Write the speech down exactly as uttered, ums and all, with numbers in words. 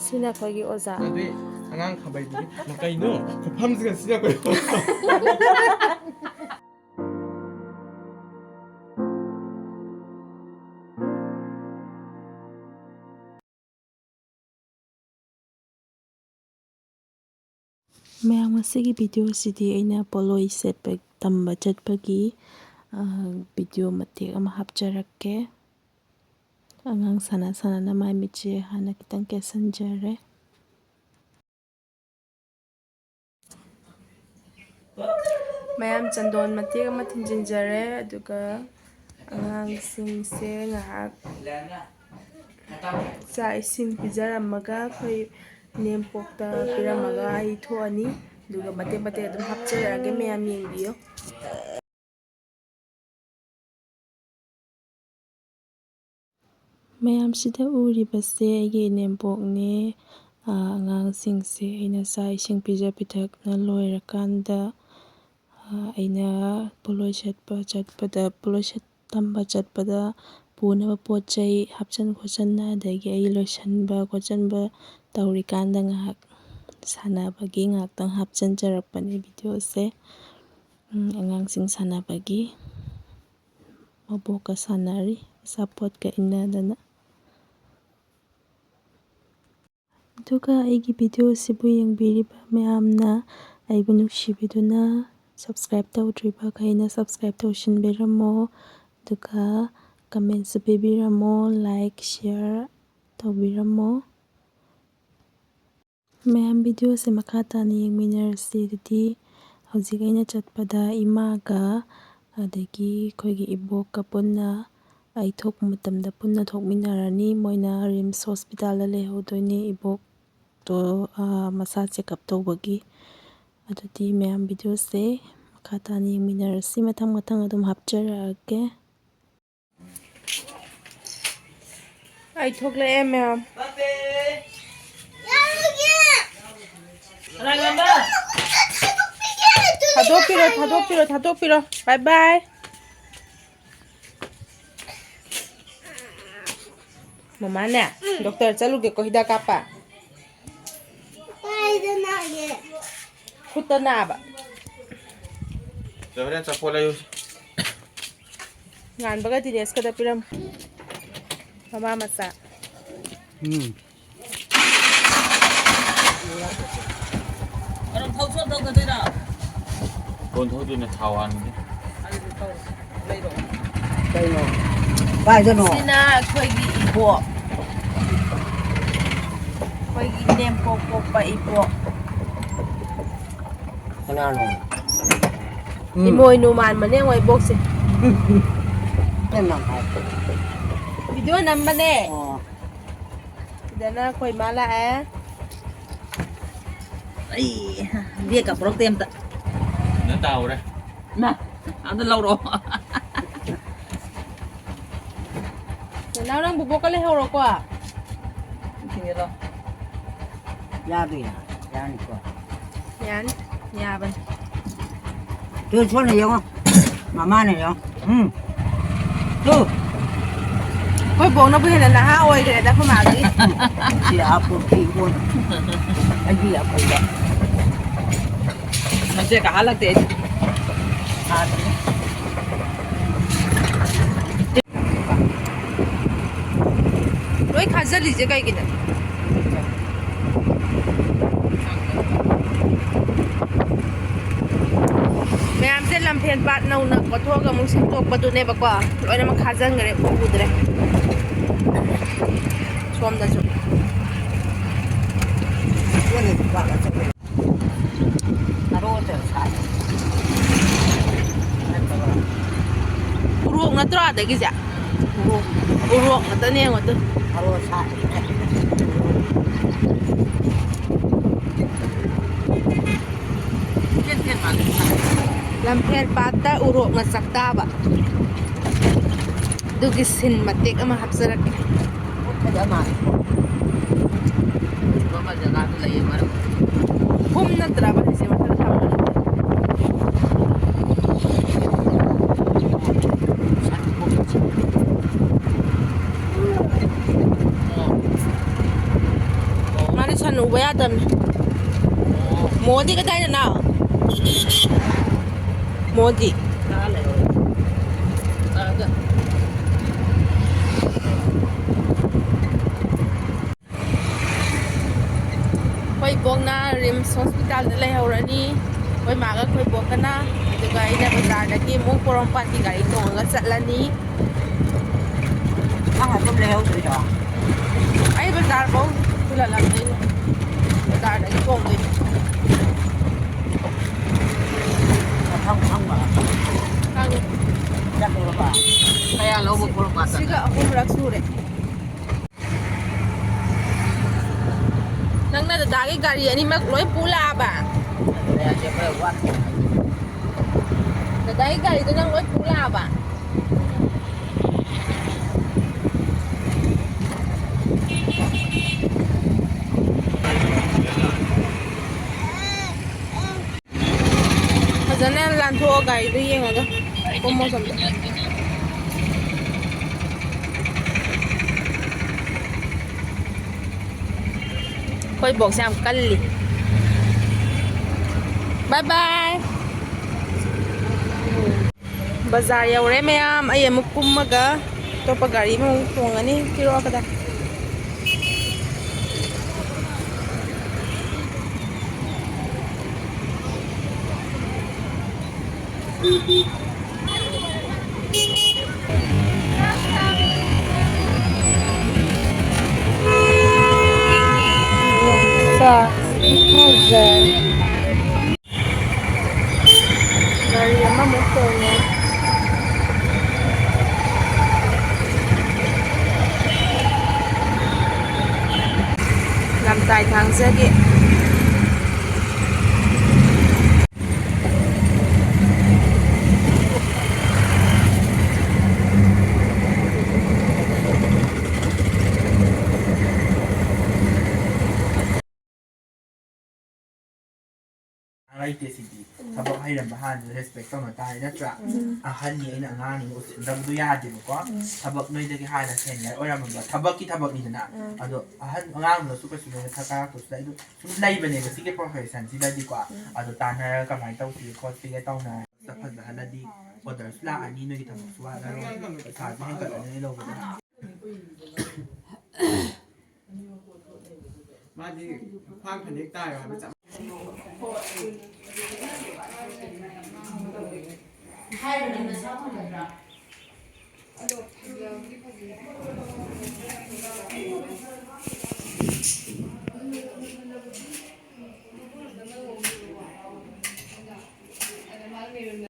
ꯁꯤꯅ ꯑꯩꯈꯣꯏꯒꯤ ꯑꯣꯖꯥ꯫ ꯑꯗꯨꯗꯤ ꯑꯉꯥꯡ ꯈꯥꯕꯩꯗꯨꯗꯤ ꯀꯩꯅꯣ? ꯈꯨꯐꯝꯁꯤꯒ ꯁꯤꯒ ꯀꯩꯅꯣ? ꯃꯌꯥꯝ, ꯉꯁꯤꯒꯤ ꯚꯤꯗꯤꯑꯣꯁꯤꯗꯤ ꯑꯩꯅ ꯄꯣꯠꯂꯣꯏ ꯁꯦꯠꯄ ꯇꯝꯕ ꯆꯠꯄꯒꯤ, ꯑ, ꯚꯤꯗꯤꯑꯣ ꯃꯇꯦꯛ ꯑꯃ ꯍꯥꯞꯆꯔꯛꯀꯦ꯫ ꯑꯉꯥꯡ ꯁꯥꯟꯅ ꯁꯥꯟꯅꯅ ꯃꯥꯏ ꯃꯤꯠꯁꯦ ꯍꯥꯟꯅ ꯈꯤꯇꯪ ꯀꯦꯁꯟꯖꯔꯦ꯫ ꯃꯌꯥꯝ, ꯆꯟꯗꯣꯟ ꯃꯇꯦꯛ ꯑꯃ ꯊꯤꯟꯖꯤꯟꯖꯔꯦ, ꯑꯗꯨꯒ ꯑꯉꯥꯡꯁꯤꯡꯁꯦ ꯉꯥꯏꯍꯥꯛ ꯆꯥꯛ ꯏꯁꯤꯡ ꯄꯤꯖꯔꯝꯃꯒ, ꯑꯩꯈꯣꯏ ꯏꯅꯦꯝꯄꯣꯛꯇ ꯄꯤꯔꯝꯃꯒ ꯑꯩ ꯊꯣꯛꯑꯅꯤ꯫ ꯑꯗꯨꯒ ꯃꯇꯦꯛ ꯃꯇꯦꯛ ꯑꯗꯨꯝ ꯍꯥꯞꯆꯔꯛꯑꯒꯦ, ꯃꯌꯥꯝ ꯌꯦꯡꯕꯤꯌꯨ꯫ ꯃꯌꯥꯝꯁꯤꯗ ꯎꯔꯤꯕꯁꯦ ꯑꯩꯒꯤ ꯏꯅꯦꯝꯄꯣꯛꯅꯦ꯫ ꯑꯥ, ꯑꯉꯥꯡꯁꯤꯡꯁꯦ ꯑꯩꯅ ꯆꯥꯛ ꯏꯁꯤꯡ ꯄꯤꯖ ꯄꯤꯊꯛꯅ ꯂꯣꯏꯔꯀꯥꯟꯗ, ꯑꯥ, ꯑꯩꯅ ꯄꯣꯠꯂꯣꯏ ꯁꯦꯠꯄ ꯆꯠꯄꯗ, ꯄꯣꯠꯂꯣꯏ ꯁꯦꯠ-, ꯇꯝꯕ ꯆꯠꯄꯗ ꯄꯨꯅꯕ ꯄꯣꯠ ꯆꯩ ꯍꯥꯞꯆꯤꯟ ꯈꯣꯠꯆꯤꯟꯅ, ꯑꯗꯒꯤ ꯑꯩ ꯂꯣꯏꯁꯤꯟꯕ ꯈꯣꯠꯆꯤꯟꯕ ꯇꯧꯔꯤꯀꯥꯟꯗ ꯉꯥꯏꯍꯥꯛ ꯁꯥꯟꯅꯕꯒꯤ ꯉꯥꯏꯍꯥꯛꯇꯪ ꯍꯥꯞꯆꯤꯟꯖꯔꯛꯄꯅꯦ ꯚꯤꯗꯤꯑꯣꯁꯦ꯫ ꯎꯝ, ꯑꯉꯥꯡꯁꯤꯡ ꯁꯥꯟꯅꯕꯒꯤ꯫ ꯃꯕꯣꯛꯀ ꯁꯥꯟꯅꯔꯤ, ꯑꯆꯥꯄꯣꯠꯀ ꯏꯟꯅꯗꯅ꯫ ꯑꯗꯨꯒ ꯑꯩꯒꯤ ꯚꯤꯗꯤꯑꯣꯁꯤꯕꯨ ꯌꯦꯡꯕꯤꯔꯤꯕ ꯃꯌꯥꯝꯅ ꯑꯩꯕꯨ ꯅꯨꯡꯁꯤꯕꯤꯗꯨꯅ subscribe ꯇꯧꯗ꯭ꯔꯤꯕꯈꯩꯅ subscribe ꯇꯧꯁꯤꯟꯕꯤꯔꯝꯃꯣ꯫ ꯑꯗꯨꯒ commentꯁꯨ ꯄꯤꯕꯤꯔꯝꯃꯣ, like, share ꯇꯧꯕꯤꯔꯝꯃꯣ꯫ ꯃꯌꯥꯝ, ꯚꯤꯗꯤꯑꯣꯁꯦ ꯃꯈꯥ ꯇꯥꯅ ꯌꯦꯡꯃꯤꯟꯅꯔꯁꯤ꯫ ꯑꯗꯨꯗꯤ ꯍꯧꯖꯤꯛ ꯑꯩꯅ ꯆꯠꯄꯗ ꯏꯃꯥꯒ ꯑꯗꯒꯤ ꯑꯩꯈꯣꯏꯒꯤ ꯏꯕꯣꯛꯀ ꯄꯨꯟꯅ ꯑꯩ ꯊꯣꯛꯄ ꯃꯇꯝꯗ ꯄꯨꯟꯅ ꯊꯣꯛꯃꯤꯟꯅꯔꯅꯤ꯫ ꯃꯣꯏꯅ ꯔꯤꯝꯁ ꯍꯣꯁꯄꯤꯇꯥꯜꯗ ꯂꯩꯍꯧꯗꯣꯏꯅꯦ, ꯏꯕꯣꯛꯇꯣ, ꯑꯥ, ꯃꯁꯥ ꯆꯦꯛꯑꯞ ꯇꯧꯕꯒꯤ꯫ ꯑꯗꯨꯗꯤ ꯃꯌꯥꯝ, ꯚꯤꯗꯤꯑꯣꯁꯦ ꯃꯈꯥ ꯇꯥꯅ ꯌꯦꯡꯃꯤꯟꯅꯔꯁꯤ꯫ ꯃꯊꯪ ꯃꯊꯪ ꯑꯗꯨꯝ ꯍꯥꯞꯆꯔꯛꯑꯒꯦ꯫ ꯑꯩ ꯊꯣꯛꯂꯛꯑꯦ, ꯃꯌꯥꯝ꯫ ꯊꯥꯗꯣꯛꯄꯤꯔꯣ, ꯊꯥꯗꯣꯛꯄꯤꯔꯣ, ꯊꯥꯗꯣꯛꯄꯤꯔꯣ꯫ Bye bye꯫ ꯃꯃꯥꯅꯦ, doctor ꯆꯠꯂꯨꯒꯦꯀꯣ, ꯍꯤꯗꯥꯛ ꯀꯥꯞꯄ꯫ ꯈꯨꯠꯇ ꯅꯥꯕ꯫ ꯆꯦ ꯍꯣꯔꯦꯟ ꯑꯆꯥꯄꯣꯠ ꯂꯩꯌꯨ꯫ ꯉꯥꯟꯕꯒ ꯗꯤꯅꯦꯁꯀꯗ ꯄꯤꯔꯝꯃꯨ꯫ ꯃꯃꯥ ꯃꯆꯥ꯫ ꯎꯝ꯫ ꯀꯩꯅꯣ, ꯊꯧ ꯁꯣꯝ ꯊꯧꯒꯗꯣꯏꯔꯣ? ꯀꯣꯟ ꯊꯧꯗꯣꯏꯅꯦ, ꯊꯥꯎ ꯍꯥꯟꯕꯒꯤ꯫ ꯑꯗꯨꯗꯤ ꯊꯧ, ꯂꯩꯔꯣ꯫ ꯀꯩꯅꯣ? ꯀꯥꯏꯗꯅꯣ? ꯁꯤꯅ ꯑꯩꯈꯣꯏꯒꯤ ꯏꯕꯣꯛ꯫ ꯑꯩꯈꯣꯏꯒꯤ ꯏꯅꯦꯝꯄꯣꯛ ꯄꯣꯛꯄ ꯏꯕꯣꯛ꯫ ꯀꯅꯥꯅꯣ? ꯎꯝ꯫ ꯏꯃꯣꯏꯅꯨ ꯃꯥꯟꯕꯅꯦ ꯌꯦꯡꯉꯣ ꯏꯕꯣꯛꯁꯦ꯫ ꯀꯅꯥ ꯍꯥꯏ? ꯚꯤꯗꯤꯑꯣ ꯅꯝꯕꯅꯦ꯫ ꯑꯣ꯫ ꯁꯤꯗꯅ ꯑꯩꯈꯣꯏ ꯏꯃꯥ ꯂꯥꯛꯑꯦ꯫ ꯑꯩ ꯕꯦꯒꯀ ꯄꯨꯔꯛꯇꯦ ꯑꯝꯇ꯫ ꯅꯪ ꯇꯥꯍꯧꯔꯦ꯫ ꯏꯃꯥ, ꯑꯝꯇ ꯂꯧꯔꯛꯑꯣ꯫ ꯅꯅꯥꯎ, ꯅꯪ ꯕꯨꯕꯣꯛꯀ ꯂꯩꯍꯧꯔꯣꯀꯣ꯫ ꯊꯤꯡꯖꯤꯜꯂꯣ꯫ ꯌꯥꯗꯣꯏꯔꯥ? ꯌꯥꯅꯤꯀꯣ꯫ ꯌꯥꯅꯤ꯫ ꯌꯥꯕꯅꯤ꯫ ꯇꯨ ꯁꯣꯝꯗ ꯌꯦꯡꯉꯣ꯫ ꯃꯃꯥꯅ ꯌꯦꯡꯉꯣ꯫ ꯎꯝ꯫ ꯇꯨ꯫ ꯑꯩꯈꯣꯏ ꯕꯣꯛꯅꯕꯨ ꯍꯦꯟꯅ ꯅꯍꯥ ꯑꯣꯏꯈ꯭ꯔꯦꯗ ꯑꯩꯈꯣꯏ ꯃꯥꯗꯒꯤ꯫ ꯁꯤ ꯑꯥ ꯄꯨꯈ꯭ꯔꯤ ꯏꯀꯣꯟ꯫ ꯑꯩꯒꯤ ꯑꯀꯣꯏꯕ꯫ ꯃꯆꯦ ꯀꯥꯍꯜꯂꯛꯇꯦ ꯑꯩꯗꯤ꯫ ꯂꯣꯏ ꯈꯥꯖꯤꯜꯂꯤꯁꯦ ꯀꯩꯒꯤꯅꯣ? ꯃꯌꯥꯝꯁꯦ ꯂꯝꯐꯦꯜ ꯄꯥꯠ ꯅꯧꯅ ꯀꯣꯊꯣꯛꯑꯒ ꯑꯃꯨꯛ ꯁꯦꯝꯗꯣꯛꯄꯗꯨꯅꯦꯕꯀꯣ꯫ ꯂꯣꯏꯅꯃꯛ ꯈꯥꯖꯤꯟꯈ꯭ꯔꯦ, ꯎ ꯎꯗ꯭ꯔꯦ꯫ ꯁꯣꯝꯗꯁꯨ꯫ ꯍꯦꯔꯣꯗ ꯁꯥꯏ꯫ ꯎꯔꯣꯛ ꯅꯠꯇ꯭ꯔꯣ ꯑꯗꯒꯤꯁꯦ? ꯎꯔꯣꯛ꯫ ꯎꯔꯣꯛ ꯉꯥꯛꯇꯅꯦ ꯌꯦꯡꯉꯣ ꯑꯗꯨ꯫ ꯍꯦꯔꯣ ꯁꯥꯏ꯫ ꯂꯝꯐꯦꯜ ꯄꯥꯠꯇ ꯎꯔꯣꯛꯅ ꯆꯥꯛꯇꯥꯕ꯫ ꯑꯗꯨꯒꯤ ꯁꯤꯟ ꯃꯇꯦꯛ ꯑꯃ ꯍꯥꯞꯆꯔꯛꯀꯦ꯫ ꯐꯖ ꯃꯥꯜꯂꯦ꯫ ꯐꯖꯕ ꯖꯒꯥꯗꯨ ꯂꯩꯌꯦ ꯃꯔꯝ꯫ ꯐꯨꯝ ꯅꯠꯇ꯭ꯔꯕ ꯍꯥꯏꯁꯦ ꯃꯊꯛ ꯊꯥꯕꯗꯣ? ꯃꯥꯗꯤ ꯁꯟ ꯎꯕ ꯌꯥꯗꯕꯅꯤ꯫ ꯃꯣꯗꯤ ꯀꯗꯥꯏꯗꯅꯣ? ꯃꯣꯗꯤ꯫ ꯑꯩꯈꯣꯏ ꯏꯕꯣꯛꯅ ꯔꯤꯝꯁ ꯍꯣꯁꯄꯤꯇꯥꯜꯗ ꯂꯩꯍꯧꯔꯅꯤ꯫ ꯑꯩꯈꯣꯏ ꯃꯥꯒ ꯑꯩꯈꯣꯏ ꯏꯕꯣꯛꯀꯅ꯫ ꯑꯗꯨꯒ ꯑꯩꯅ ꯕꯖꯥꯔꯗꯒꯤ ꯑꯃꯨꯛ ꯄꯣꯔꯣꯝꯄꯥꯠꯀꯤ ꯒꯥꯔꯤ ꯇꯣꯡꯉꯒ ꯆꯠꯂꯅꯤ꯫ ꯅꯪ ꯑꯗꯨꯝ ꯂꯩꯍꯧꯗꯣꯏꯔꯣ? ꯑꯩ ꯕꯖꯥꯔꯐꯧ ꯊꯤꯜꯍꯜꯂꯝꯗꯣꯏꯅꯦ꯫ ꯕꯖꯥꯔꯗꯒꯤ ꯇꯣꯡꯗꯣꯏꯅꯦ꯫ ꯃꯊꯪ ꯈꯪꯕ꯫ ꯈꯪꯉꯦ꯫ ꯆꯠꯂꯨꯔꯕ? ꯀꯌꯥ ꯂꯧꯕ ꯄꯣꯔꯣꯝꯄꯥꯠꯇ? ꯁꯤꯒ ꯑꯍꯨꯝꯔꯛ ꯁꯨꯔꯦ꯫ ꯅꯪꯅ ꯗꯗꯥꯒꯤ ꯒꯥꯔꯤ ꯑꯅꯤꯃꯛ ꯂꯣꯏ ꯄꯨ ꯂꯥꯛꯑꯕ? ꯗꯗꯥꯒꯤ ꯒꯥꯔꯤꯗꯣ ꯅꯪ ꯂꯣꯏ ꯄꯨ ꯂꯥꯛꯑꯕ? ꯐꯖꯅ ꯂꯥꯟꯊꯣꯛꯑꯣ ꯒꯥꯔꯤꯗꯣ ꯌꯦꯡꯉꯒ꯫ ꯀꯨꯝꯃꯣ ꯁꯣꯝꯗ꯫ ꯑꯩꯈꯣꯏ ꯕꯣꯛꯁꯦ ꯌꯥꯝ ꯀꯜꯂꯤ꯫ ꯕꯥꯏ ꯕꯥꯏ꯫ ꯕꯖꯥꯔ ꯌꯧꯔꯦ ꯃꯌꯥꯝ꯫ ꯑꯩ ꯑꯃꯨꯛ ꯀꯨꯝꯃꯒ ꯑꯇꯣꯞꯄ ꯒꯥꯔꯤ ꯑꯃꯃꯨꯛ ꯇꯣꯡꯉꯅꯤ꯫ ꯄꯤꯔꯛꯑꯣ ꯀꯗꯥꯏ? ꯒꯥꯔꯤ ꯑꯃꯃꯨꯛ ꯇꯣꯡꯉꯦ꯫ ꯂꯝꯇꯥꯏ ꯊꯥꯡꯖꯒꯤ꯫ ꯂꯩꯇꯦ ꯁꯤꯗꯤ꯫ ꯊꯕꯛ ꯍꯩꯔꯝꯕ ꯍꯥꯟꯅ ꯔꯦꯁꯄꯦꯛ ꯇꯧꯅ ꯇꯥꯔꯦ, ꯅꯠꯇ꯭ꯔꯥ? ꯑꯍꯟꯅꯤ, ꯑꯩꯅ ꯑꯉꯥꯡꯅꯤ ꯎꯁꯤꯠꯅꯗꯕꯗꯣ ꯌꯥꯗꯦꯕꯀꯣ꯫ ꯊꯕꯛ ꯅꯣꯏꯗꯒꯤ ꯍꯥꯟꯅ ꯁꯦꯅꯤꯌꯔ ꯑꯣꯏꯔꯝꯃꯕ ꯊꯕꯛꯀꯤ ꯊꯕꯛꯅꯤꯗꯅ꯫ ꯑꯗꯣ ꯑꯍꯟ ꯑꯉꯥꯡꯗꯁꯨ ꯀꯩꯁꯨ ꯂꯣꯏꯅ ꯊꯛꯀꯥꯔꯛꯇꯁꯨ ꯑꯗꯨ ꯁꯨꯝ ꯂꯩꯕꯅꯦꯕ ꯁꯤꯒꯤ ꯄ꯭ꯔꯣꯐꯦꯁꯟꯁꯤꯗꯗꯤꯀꯣ꯫ ꯑꯗꯣ ꯇꯥꯟꯅꯔꯒ ꯀꯃꯥꯏꯅ ꯇꯧꯁꯤꯒꯦ ꯈꯣꯠꯁꯤꯒꯦ ꯇꯧꯅꯔꯒ ꯐꯖꯍꯜꯂꯗꯤ ꯑꯣꯔꯗꯔꯁꯨ ꯂꯥꯛꯑꯅꯤ, ꯅꯣꯏꯒꯤ ꯊꯕꯛꯁꯨ ꯋꯥꯠꯂꯔꯣꯏ, ꯄꯩꯁꯥꯁꯨ ꯍꯦꯟꯒꯠꯂꯅꯤ ꯅꯣꯏ ꯂꯧꯕꯗ꯫ ꯃꯥꯗꯤ ꯈ꯭ꯋꯥꯡ ꯐꯅꯦꯛ ꯇꯥꯏꯌꯣ ꯍꯥꯏꯕ ꯆꯞ ꯍꯥꯏꯕꯅꯤ ꯅꯁꯥ ꯐꯪꯒꯗ꯭ꯔꯥ? ꯑꯗꯣ ꯐꯖꯕꯨꯗꯤ ꯐꯖꯩ꯫